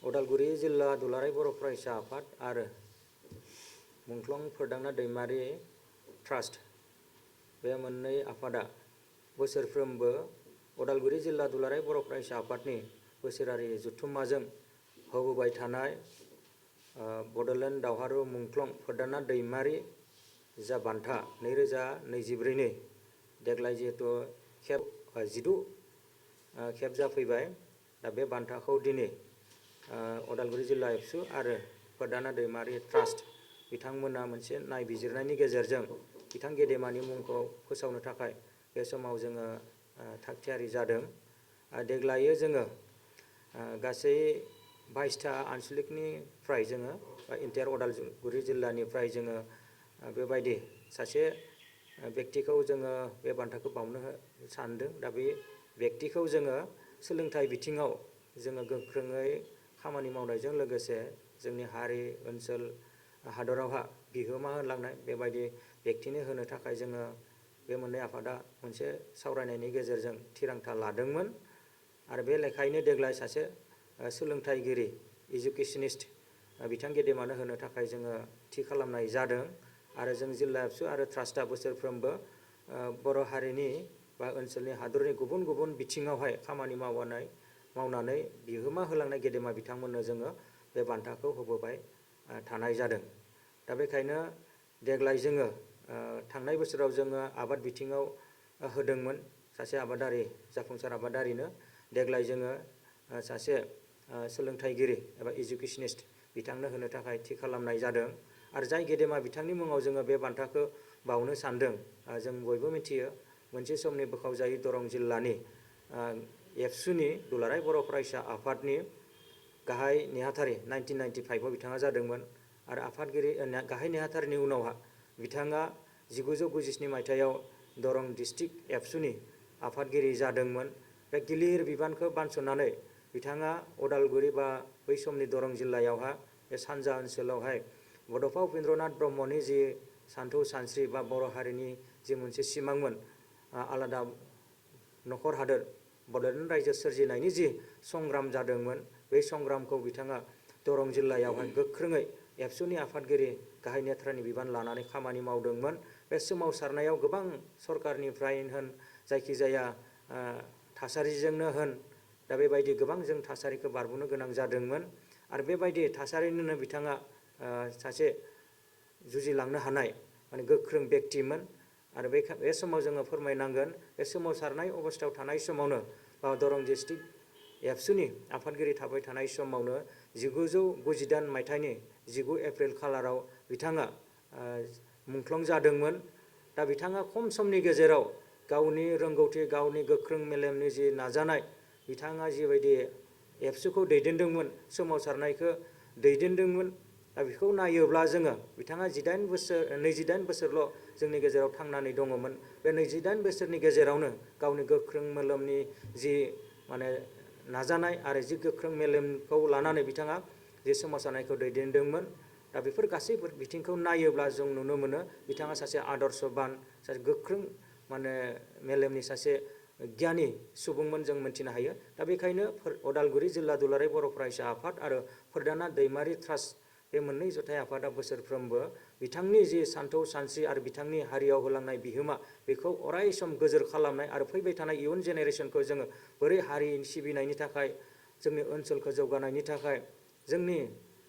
उदालगुरि जिल्ला दुलाराय बर' फरायसा आफाद आरो मुंख्लं फोरदांना दैमारि ट्रास्ट बे मोननै आफादा बोसोरफ्रोमबो उदालगुरि जिल्ला दुलाराय बर' फरायसा आफादनि बोसोरारि जथुम्माजों होबोबाय थानाय बड'लेण्ड दावहारु मुंख्लं फोरदांना दैमारि जा बान्था 2024 देग्लाय जिहेतु खेब 12 खेब जाफैबाय। दा बे बान्थाखौ दिनै उदालगुरि जिल्ला एबसु आरो फोरदांना दैमारि ट्रास्ट बिथांमोना मोनसे नायबिजिरनायनि गेजेरजों बिथां गेदेमानि मुंखौ फोसावनो थाखाय बे समाव जोङो थागथियारि जादों। देग्लायो जोङो गासै 22टा आनसलिकनिफ्राय जोङो इन्टार उदालगुरि जिल्लानिफ्राय जोङो बेबायदि सासे व्यक्तिखौ जोङो बे बान्थाखौ बावनो सानदों। दा बे व्यक्तिखौ जोङो सोलोंथाइ बिथिङाव जोङो गोख्रोङै खामानि मावनायजों लोगोसे जोंनि हारि ओनसोल हादरावहा बिहोमा होलांनाय बेबायदि व्यक्तिनो होनो थाखाय जोङो बे मोननै आफादा मोनसे सावरायनायनि गेजेरजों थिरांथा लादोंमोन। आरो बे लेखायैनो देग्लाय सासे सोलोंथाइगिरि इडुकेसनिस्ट बिथां गेदेमानो होनो थाखाय जोङो थि खालामनाय जादों। आरो जों जिल्ला एबसु आरो ट्रास्टआ बोसोरफ्रोमबो बर' हारिनि बा ओनसोलनि हादरनि गुबुन गुबुन बिथिङावहाय खामानि मावनानै बिहोमा होलांनाय गेदेमा बिथांमोननो जोङो बे बान्थाखौ होबोबाय थानाय जादों। दा बेखायनो देग्लाय जोङो थांनाय बोसोराव जोङो आबाद बिथिङाव होदोंमोन सासे आबादारि जाफुंसार आबादारिनो। देग्लाय जोङो सासे सोलोंथाइगिरि एबा इडुकेसनिस्ट बिथांनो होनो थाखाय थि खालामनाय जादों। आरो जाय गेदेमा बिथांनि मुङाव जोङो बे बान्थाखौ बावनो सानदों जों बयबो मिथियो मोनसे समनि बोखावजायै दरं जिल्लानि एबसुनि दुलाराय बर' फरायसा आफादनि गाहाय नेहाथारि 1995आव बिथाङा जादोंमोन। आरो आफादगिरि गाहाय नेहाथारिनि उनावहा बिथाङा 1997 मायथाइयाव दरं डिस्ट्रिक्ट एबसुनि आफादगिरि जादोंमोन। बे गिलिर बिबानखौ बानस'नानै बिथाङा उदालगुरि बा बै समनि दरं जिल्लायावहा बे सानजा ओनसोलावहाय बड'फा उपेन्द्रनाथ ब्रह्मनि जि सानथौ सानस्रि बा बर' हारिनि जि मोनसे सिमांमोन आलादा नखर हादोर बड'लेण्ड रायजो सोरजिनायनि जि संग्राम जादोंमोन बै संग्रामखौ बिथाङा दरं जिल्लायावहाय गोख्रोङै एबसुनि आफादगिरि गाहाय नेथ्रानि बिबान लानानै खामानि मावदोंमोन। बे सोमावसारनायाव गोबां सरकारनिफ्राय होन जायखिजाया थासारिजोंनो होन दा बेबायदि गोबां जों थासारिखौ बारबोनो गोनां जादोंमोन। आरो बेबायदि थासारिनिनो बिथाङा सासे जुजिलांनो हानाय माने गोख्रों व्यक्तिमोन। आरो बे समाव जोङो फोरमायनांगोन बे सोमावसारनाय अबस्थायाव थानाय समावनो दरं डिस्ट्रिक्ट एबसुनि आफादगिरि थाबाय थानाय समावनो 1998 मायथाइनि 19 एप्रिल खालाराव बिथाङा मुंख्लं जादोंमोन। दा बिथाङा खम समनि गेजेराव गावनि रोंगौथि गावनि गोख्रों मेलेमनि जि नाजानाय बिथाङा जिबायदि एबसुखौ दैदेनदोंमोन सोमावसारनायखौ दैदेनदोंमोन। दा बेखौ नायोब्ला जोङो बिथाङा 28 बोसोरल' जोंनि गेजेराव थांनानै दङमोन। बे 28 बोसोरनि गेजेरावनो गावनि गोख्रों मेलेमनि जि माने नाजानाय आरो जि गोख्रों मेलेमखौ लानानै बिथाङा जि सोमावसारनायखौ दैदेनदोंमोन। दा बेफोर गासै बिथिंखौ नायोब्ला जों नुनो मोनो बिथाङा सासे आदर्शबान सासे गोख्रों माने मेलेमनि सासे गियानि सुबुंमोन जों मिथिनो हायो। दा बेखायनो उदालगुरि जिल्ला दुलाराय बर' फरायसा आफाद आरो फोरदांना दैमारि ट्रास्ट बे मोननै जथाय आफादा बोसोरफ्रोमबो बिथांनि जि सानथौ सानस्रि आरो बिथांनि हारियाव होलांनाय बिहोमा बेखौ अराय सम गोजोर खालामनाय आरो फैबाय थानाय इयुन जेनेरेसनखौ जोङो बोरै हारि सिबिनायनि थाखाय जोंनि ओनसोलखौ जौगानायनि थाखाय जोंनि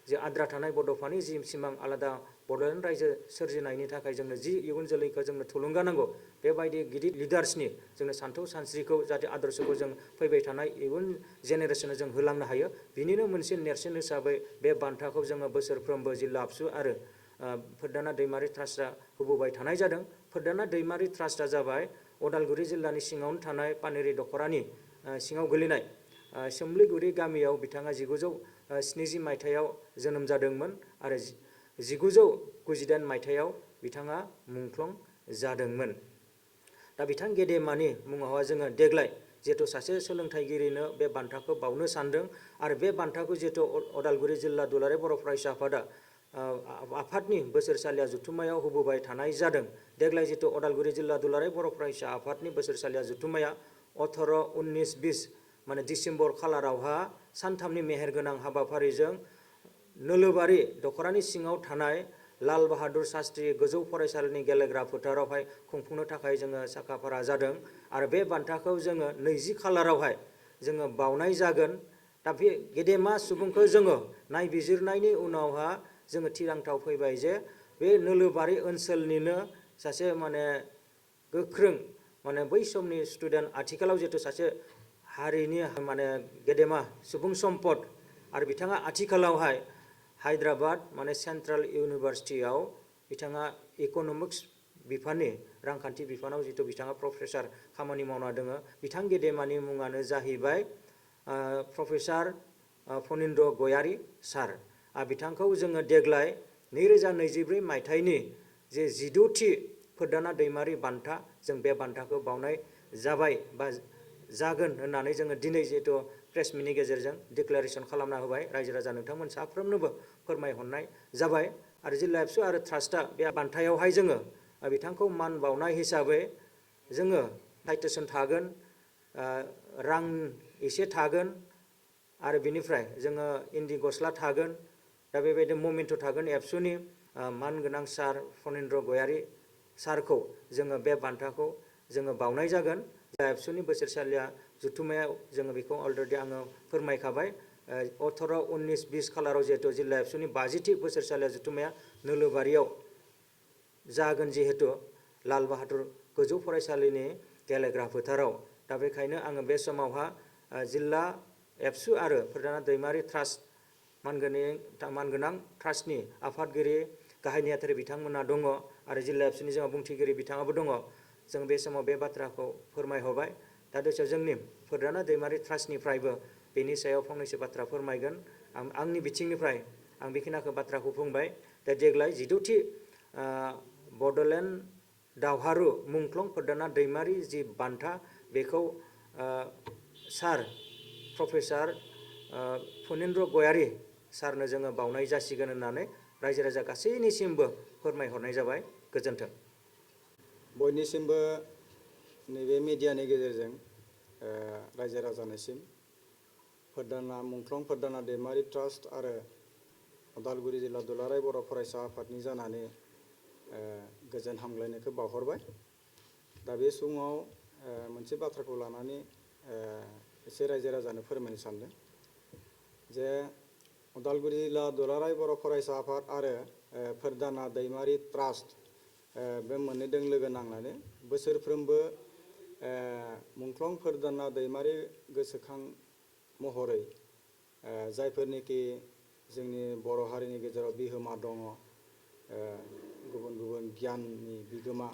जे आद्रा थानाय बड'फानि जि सिमां आलादा बड'लेण्ड रायजो सोरजिनायनि थाखाय जोंनो जि इयुन जोलैखौ जोंनो थुलुंगा नांगौ बेबायदि गिदिर लिडार्सनि जोंनो सानथौ सानस्रिखौ जाहाथे आदर्शखौ जों फैबाय थानाय इयुन जेनेरेसननो जों होलांनो हायो बिनिनो मोनसे नेरसोन हिसाबै बे बान्थाखौ जोङो बोसोरफ्रोमबो जिल्ला एबसु आरो फोरदांना दैमारि ट्रास्टआ होबोबाय थानाय जादों। फोरदांना दैमारि ट्रास्टआ जाबाय उदालगुरि जिल्लानि सिङावनो थानाय पानेरि दख'रानि सिङाव गोलैनाय सोमलिगुरि गामियाव बिथाङा 1970 मायथाइयाव जोनोम जादोंमोन आरो 1998 मायथाइयाव बिथाङा मुंख्लं जादोंमोन। दा बिथां गेदेमानि मुङावहाय जोङो देग्लाय जिहेतु सासे सोलोंथाइगिरिनो बे बान्थाखौ बावनो सानदों आरो बे बान्थाखौ जिहेतु उदालगुरि जिल्ला दुलाराय बर' फरायसा आफादा आफादनि बोसोरसालिया जथुम्मायाव होबोबाय थानाय जादों। देग्लाय जिहेतु उदालगुरि जिल्ला दुलाराय बर' फरायसा आफादनि बोसोरसालिया जथुम्माया 18, 19, 20 माने डिसेम्बर खालारावहा सानथामनि मेहेरगोनां हाबाफारिजों नोलोबारि दख'रानि सिङाव थानाय लाल बाहादुर शास्त्री गोजौ फरायसालिनि गेलेग्रा फोथारावहाय खुंफुंनो थाखाय जोङो साखाफारा जादों आरो बे बान्थाखौ जोङो 20 खालारावहाय जोङो बावनाय जागोन। दा बे गेदेमा सुबुंखौ जोङो नायबिजिरनायनि उनावहा जोङो थिरांथाव फैबाय जे बे नोलोबारि ओनसोलनिनो सासे गोख्रों बै समनि स्टुडेन्ट आथिखालाव जिहेतु सासे हारिनि गेदेमा सुबुं सम्पद आरो बिथाङा आथिखालावहाय हायद्राबाद सेन्ट्रेल इउनिभार्सिटियाव बिथाङा इक'नमिक्स बिफाननि रांखान्थि बिफानाव जितु बिथाङा प्रफेसार खामानि मावना दङ। बिथां गेदेमानि मुङानो जाहैबाय प्रफेसार फनिन्द्र गयारी सार। बिथांखौ जोङो देग्लाय 2024 मायथाइनि जे 12थि फोरदाना दैमारि बान्था जों बे बान्थाखौ बावनाय जाबाय बा जागोन होननानै जोङो दिनै जिहेतु प्रेस मिटनि गेजेरजों डिक्लेरेसन खालामना होबाय। रायजो राजा नोंथांमोन साफ्रोमनोबो फोरमायहरनाय जाबाय आरो जिल्ला एबसु आरो ट्रास्टआ बे बान्थायावहाय जोङो बिथांखौ मान बावनाय हिसाबै जोङो साइटेसन थागोन, रां एसे थागोन आरो बिनिफ्राय जोङो इन्दि गस्ला थागोन। दा बेबायदि ममेन्ट' थागोन एबसुनि मानगोनां सार फनिन्द्र गयारी सारखौ जोङो बे बान्थाखौ जोङो बावनाय जागोन। एबसुनि बोसोरसालिया जथुम्मायाव जोङो बेखौ अलरेडि आङो फोरमायखाबाय। 18, 19, 20 खालाराव जिहेतु जिल्ला एबसुनि 50थि बोसोरसालिया जथुम्माया नोलोबारियाव जागोन जिहेतु लाल बाहादुर गोजौ फरायसालिनि गेलेग्रा फोथाराव। दा बेखायनो आङो बे समावहा जिल्ला एबसु आरो फोरदाना दैमारि ट्रास्ट मानगोनां ट्रास्टनि आफादगिरि गाहाय नेहाथारि बिथांमोना दङ आरो जिल्ला एबसुनि जोंहा बुंथिगिरि बिथाङाबो दङ। जों बे समाव बे बाथ्राखौ फोरमायहरबाय। दा दसेयाव जोंनि फोरदाना दैमारि ट्रास्टनिफ्रायबो बेनि सायाव फंनैसो बाथ्रा फोरमायगोन। आंनि बिथिंनिफ्राय आं बेखिनिखौ बाथ्राखौ बुंबाय। दा देग्लाय 12थि बड'लेण्ड दावहारु मुंख्लं फोरदाना दैमारि जि बान्था बेखौ सार प्रफेसार फनिन्द्र गयारी सारनो जोङो बावनाय जासिगोन होननानै रायजो राजा गासैनिसिमबो फोरमायहरनाय जाबाय। गोजोन्थों। बयनिसिमबो नैबे मिडियानि गेजेरजों रायजो राजानिसिम मुंख्लं फोरदाना दैमारि ट्रास्ट आरो उदालगुरि जिल्ला दुलाराय बर' फरायसा आफादनि जानानै गोजोन हामग्लायनायखौ बावहरबाय। दा बे समाव मोनसे बाथ्राखौ लानानै एसे रायजो राजानो फोरमायनो सानदों जे उदालगुरि जिल्ला दुलाराय बर' फरायसा आफाद आरो फोरदाना दैमारि ट्रास्ट बे मोननैजों लोगो नांनानै बोसोरफ्रोमबो मुंख्लं फोरदाना दैमारि गोसोखां महरै जायफोरनिखि जोंनि बर' हारिनि गेजेराव बिहोमा दङ, गुबुन गुबुन गियाननि बिगोमा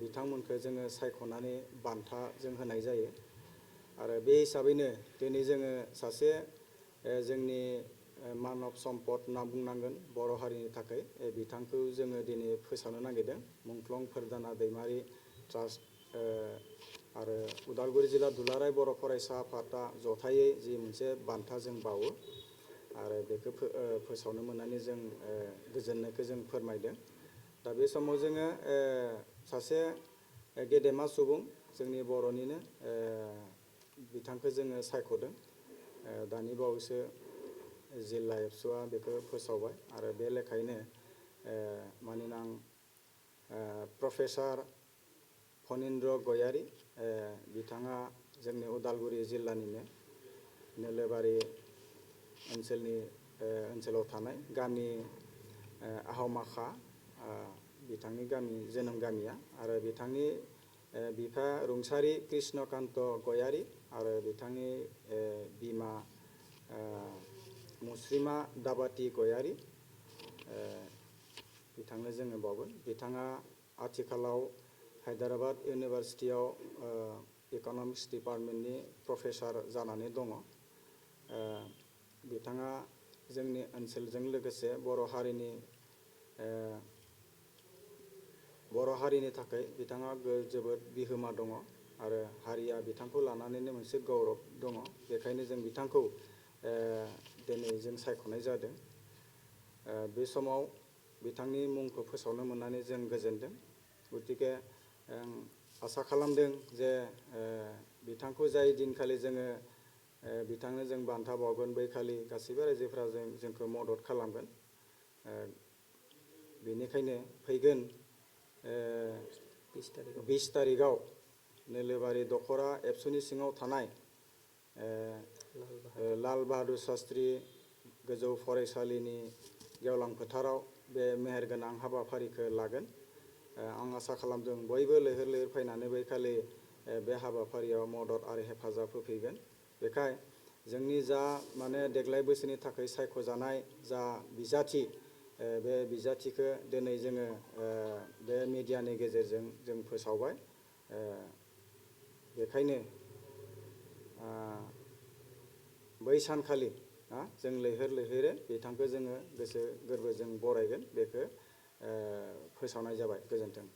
बिथांमोनखौ जोङो सायख'नानै बान्था जों होनाय जायो। आरो बे हिसाबैनो दिनै जोङो सासे जोंनि मानब सम्पद होनना बुंनांगोन बर' हारिनि थाखाय बिथांखौ जोङो दिनै फोसावनो नागिरदों। मुंख्लं फोरदाना दैमारि ट्रास्ट आरो उदालगुरि जिल्ला दुलाराय बर' फरायसा आफादा जथायै जि मोनसे बान्था जों बावो आरो बेखौ फोसावनो मोननानै जों गोजोननायखौ जों फोरमायदों। दा बे समाव जोङो सासे गेदेमा सुबुं जोंनि बर'निनो बिथांखौ जोङो सायख'दों। दानि बावैसो जिल्ला एबसुआ बेखौ फोसावबाय आरो बे लेखायैनो मानगोनां प्रफेसार फनिन्द्र गयारी बिथाङा जोंनि उदालगुरि जिल्लानिनो नोलोबारि ओनसोलाव थानाय गामि आहमाखा बिथांनि जोनोम गामिया आरो बिथांनि बिफा रुंसारि कृष्णकान्त गयारी आरो बिथांनि बिमा मुस्रिमा दाबाति गयारी बिथांनो जोङो बावगोन। बिथाङा आथिखालाव हायद्राबाद इउनिभार्सिटियाव इक'नमिक्स डिपार्टमेन्टनि प्रफेसार जानानै दङ। बिथाङा जोंनि ओनसोलजों लोगोसे बर' हारिनि थाखाय बिथाङा जोबोद बिहोमा दङ आरो हारिया बिथांखौ लानानैनो मोनसे गौरब दङ। बेखायनो जों बिथांखौ दिनै जों सायख'नाय जादों। बे समाव बिथांनि मुंखौ फोसावनो मोननानै जों गोजोनदों। गतिके आं आसा खालामदों जे बिथांखौ जाय दिनखालि जोङो बिथांनो जों बान्था बावगोन। बै खालि गासैबो रायजोफ्रा जोंखौ मदद खालामगोन। बेनिखायनो फैगोन 20 तारिखआव नोलोबारि दख'रा एबसुनि सिङाव थानाय लाल बाहादुर शास्त्री गोजौ फरायसालिनि गेवलां फोथाराव बे मेहेरगोनां हाबाफारिखौ लागोन। आं आसा खालामदों बयबो लैहोर लैहोर फैनानै बै खालि बे हाबाफारियाव मदद आरो हेफाजाब होफैगोन। बेखाय जोंनि जा माने देग्लाय बोसोरनि थाखाय सायख'जानाय जा बिजाथि, बे बिजाथिखौ दिनै जोङो बे मिडियानि गेजेरजों जों फोसावबाय। बेखायनो बै सानखालि जों लैहोर लैहोरै बिथांखौ जोङो गोसो गोरबोजों बरायगोन। बेखौ फोसावनाय जाबाय। गोजोन्थों।